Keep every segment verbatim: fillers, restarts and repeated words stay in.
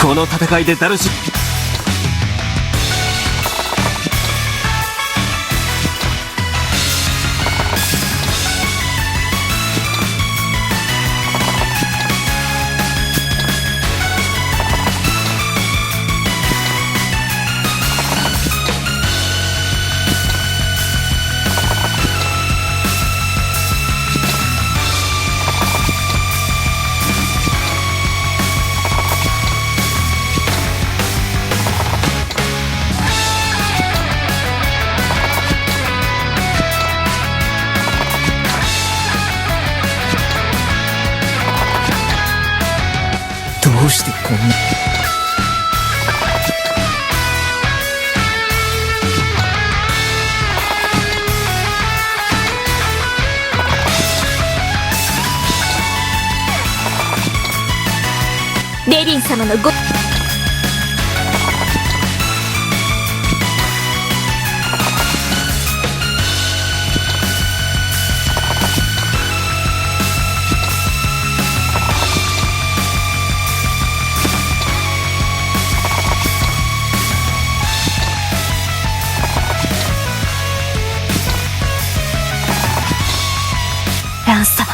この戦いでダルシどうしてこんな。レディン様のご。ランス様。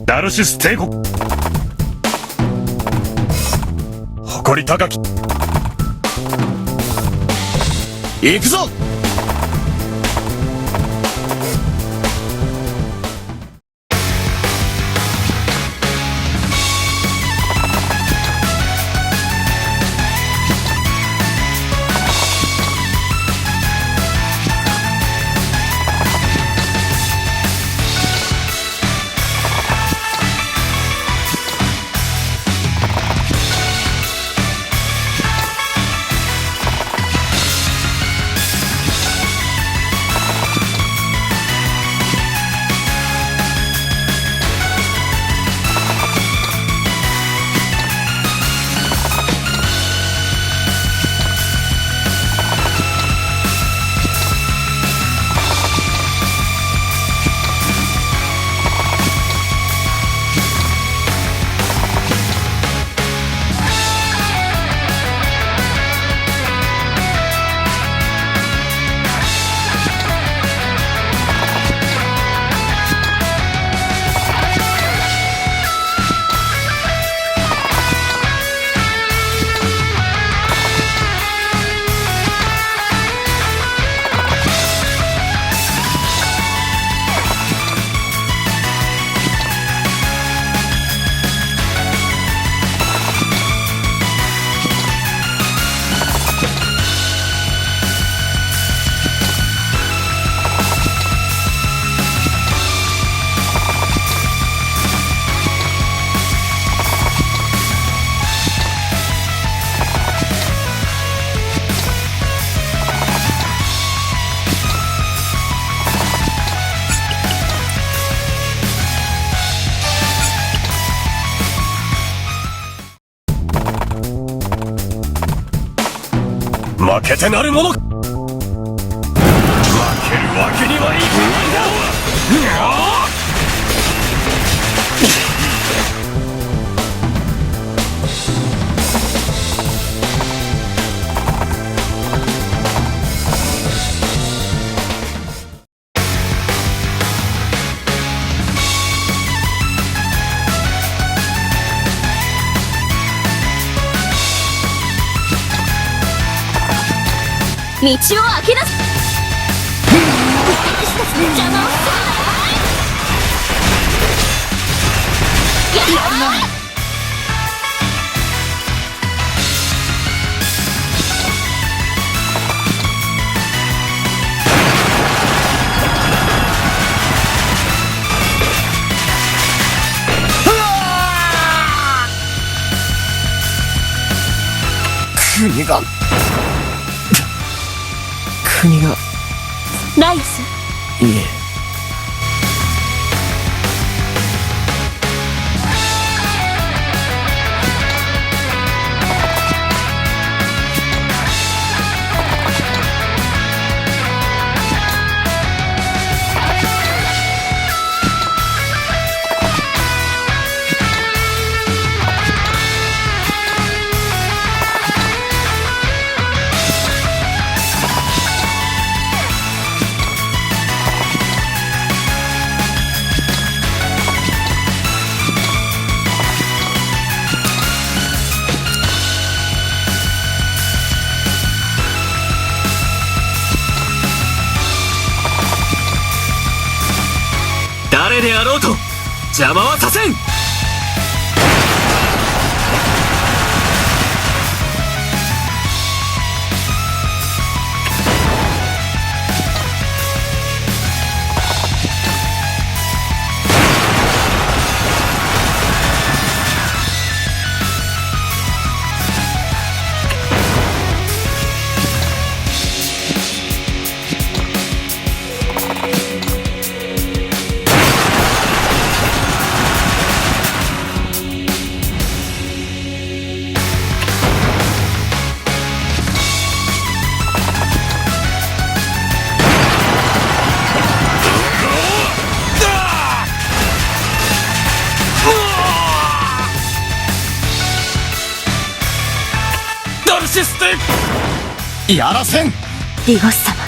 ダルシス帝国。誇り高き。行くぞ。負けてなるものか。負けるわけにはいかないだろう。道を開けなさい。私たちの邪魔をするなら。やっ国が、国が。ライス。いえ。であろうと邪魔はさせん。ダルシスティック！やらせん！ディゴス様。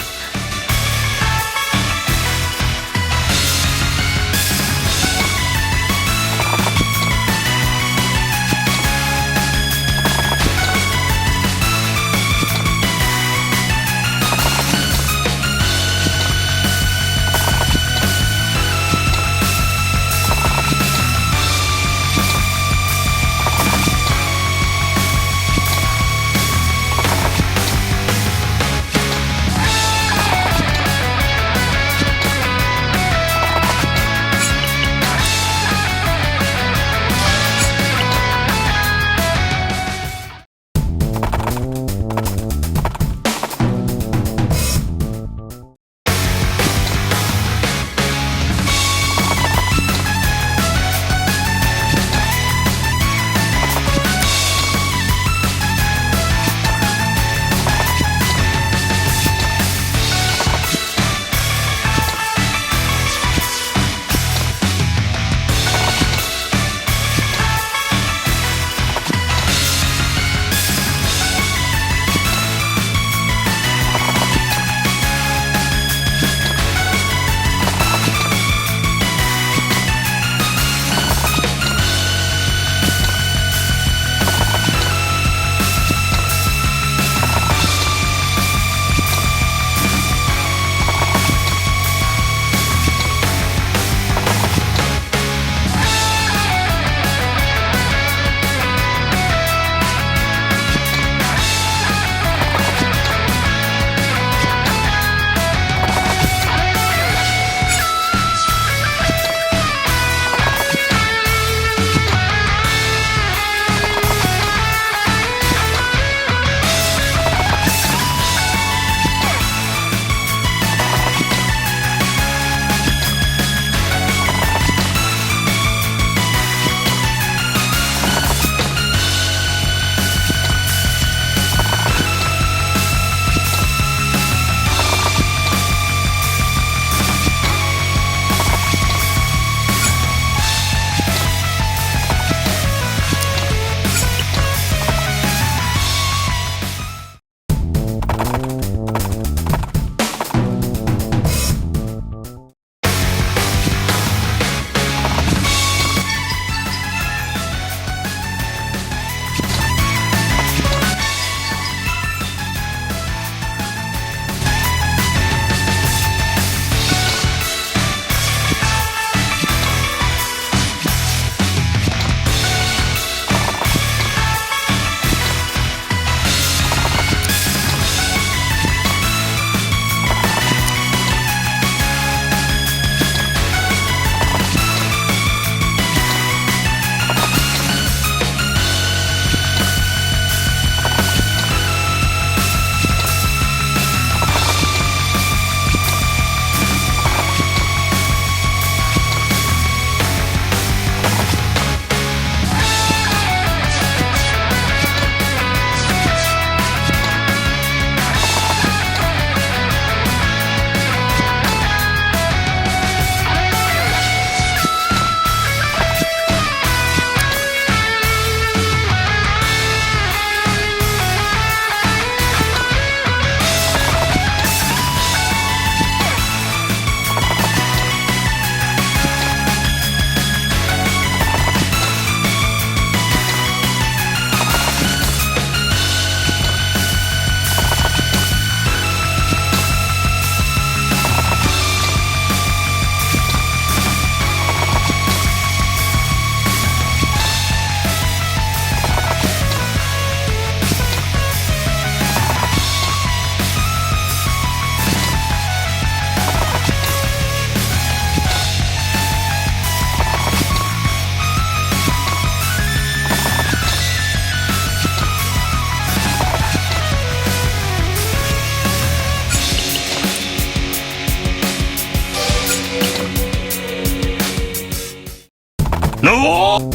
の負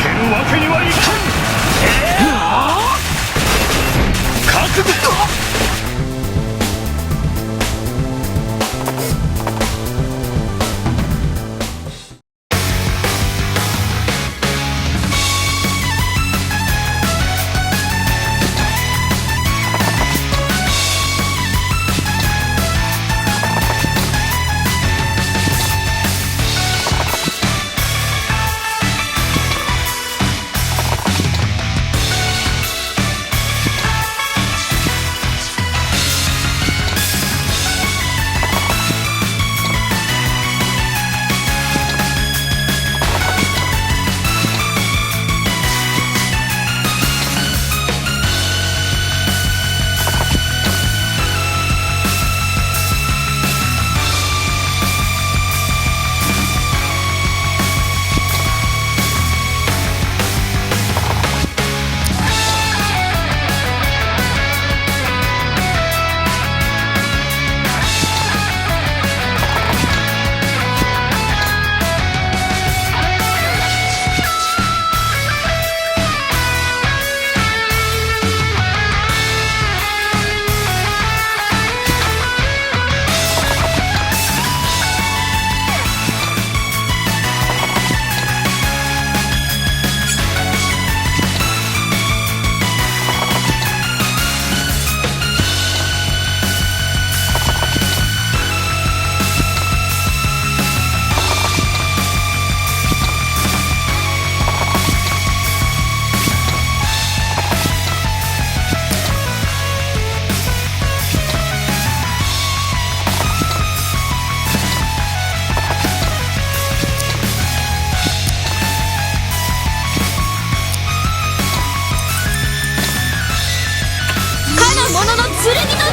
けるわけにはいかん。えー、覚悟。かの者の剣の